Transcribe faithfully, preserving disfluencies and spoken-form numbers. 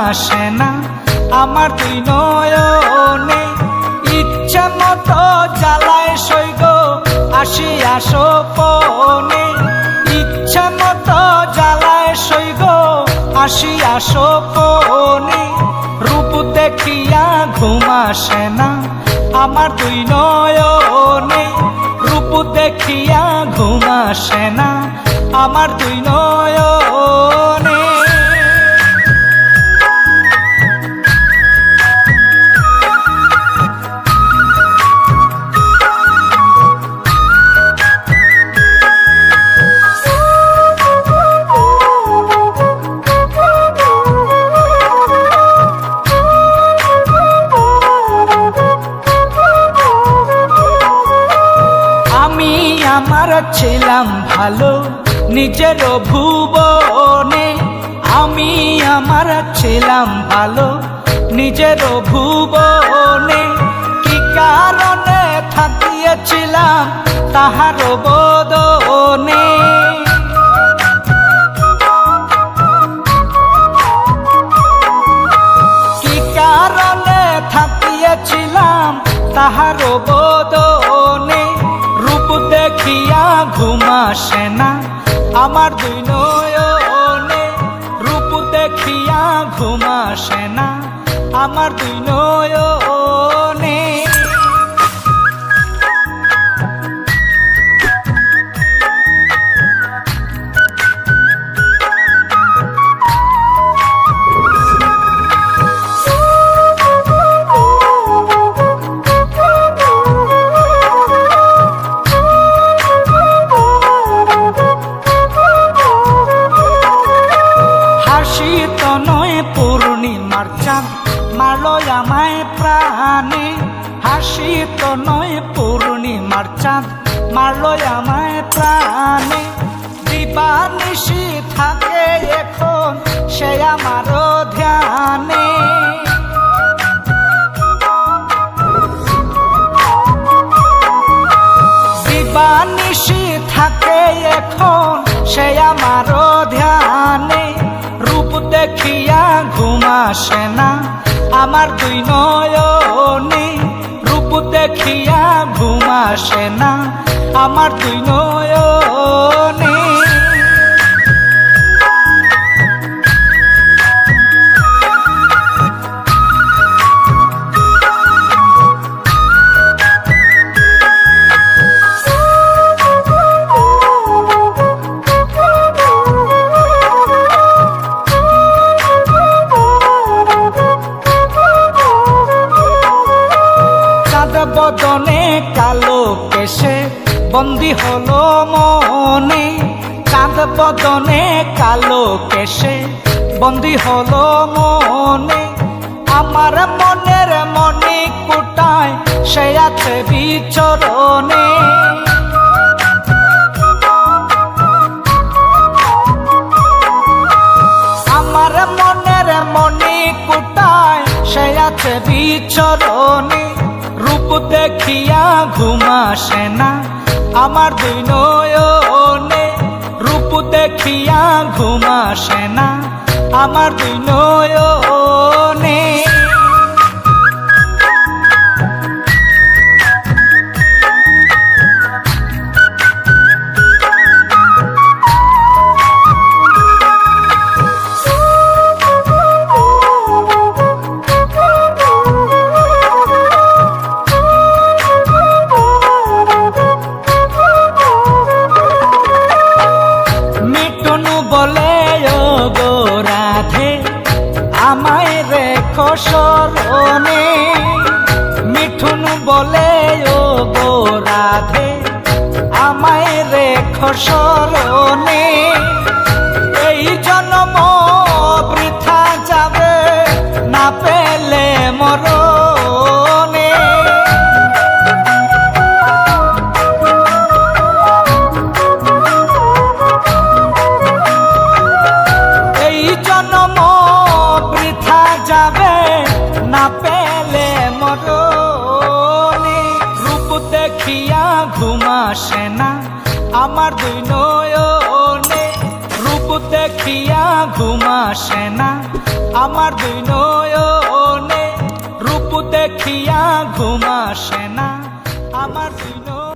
আসে না আমার দুই নয়নে, ইচ্ছে মতো জ্বালায় সইগ আসিয়া স্বপনে। ইচ্ছে মতো জ্বালায় সইগ আসিয়া স্বপনে। রূপ দেখিয়া ঘুম আসে না আমার দুই নয়নে, রূপ দেখিয়া ঘুম আসে না আমার দুই নয়নে। আমি আমার ছিলাম ভালো নিজের ভুবনে, আমি আমার ছিলাম ভালো নিজের ভুবনে। কি কারণে থাকিয়েছিলাম তাহার বদনে? কি কারণে থাকিয়েছিলাম তাহার বদনে? রূপ দেখিয়া ঘুম আসে না আমার দুই নয়নে, রূপ দেখিয়া ঘুম আসে না আমার দুই নয়নে। হাসিত নয় পূর্ণিমার চাঁদ, মারলো আমায় প্রাণে। হাসিত নয় পূর্ণিমার চাঁদ, মারলো আমায় প্রাণে। দিবানিশি থাকে এখন সে আমার ধ্যানে। দিবানিশি থাকে এখন সে আমার ধ্যানে। রূপ দেখিয়া ঘুম আসে না আমার দুই নয়নে, রূপ দেখিয়া ঘুম আসে না আমার দুই নয়নে। চাঁদ বদনে কালো কেশে বন্দি হলো মনে, চাঁদ বদনে কালো কেশে বন্দি হলো মনে। আমার মনের মণিকোঠায় সে আছে বিচরণে। আমার মনের মণিকোঠায় সে আছে বিচরণে। রূপ দেখিয়া ঘুম আসে না আমার দুই নয়নে, রূপ দেখিয়া ঘুম আসে না আমার দুই নয়নে। মিঠুন বলে, "ও গো রাধে, আমায় রেখো স্মরণে।" মিঠুন বলে, "ও গো রাধে, আমায় রেখো স্মরণে। এই জনম বৃথা যাবে না পেলে মরণে।" এই জনম বৃথা যাবে না পেলে মরণে। রূপ দেখিয়া ঘুম আসে না আমার দুই নয়নে, রূপ দেখিয়া ঘুম আসে না আমার দুই নয়নে, রূপ দেখিয়া ঘুম আসে না আমার দুই নয়নে।